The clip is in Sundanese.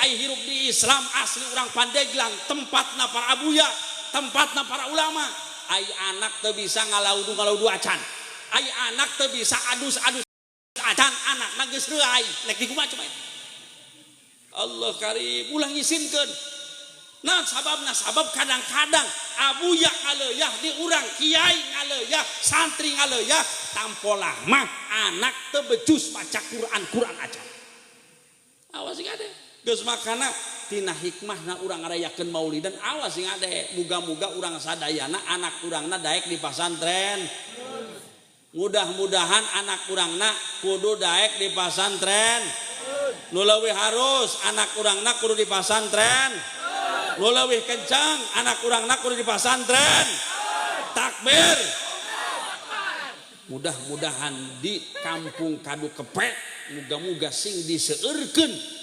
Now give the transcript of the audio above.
Ai hirup di Islam asli urang Pandeglang, tempatna para abuya, tempatna para ulama. Ai anak teu bisa ngalaudu ngalaudu acan, ai anak teu bisa adus-adus acan, anak geus reuay, rek dikumaha coba? Allah karim, ulah ngisinkeun. Nah, sababna sabab kadang-kadang abuya ngaleuah di urang, kiai ngaleuah, santri ngaleuah, tampolah mah anak teu becus maca Quran Quran acan. Awas sing ade. Geus makana tina hikmahna urang ngarayakeun maulidan, awas sing ade. Muga-muga urang sadayana anak urangna daek di pasantren. Mudah-mudahan anak urangna kudu daek di pasantren. Nu leuwih harus, anak urangna kudu di pasantren. Nu leuwih kencang, anak urangna kudu di pasantren. Takbir. Mudah-mudahan di kampung Kadu Kepek muga-muga sing diseurkeun.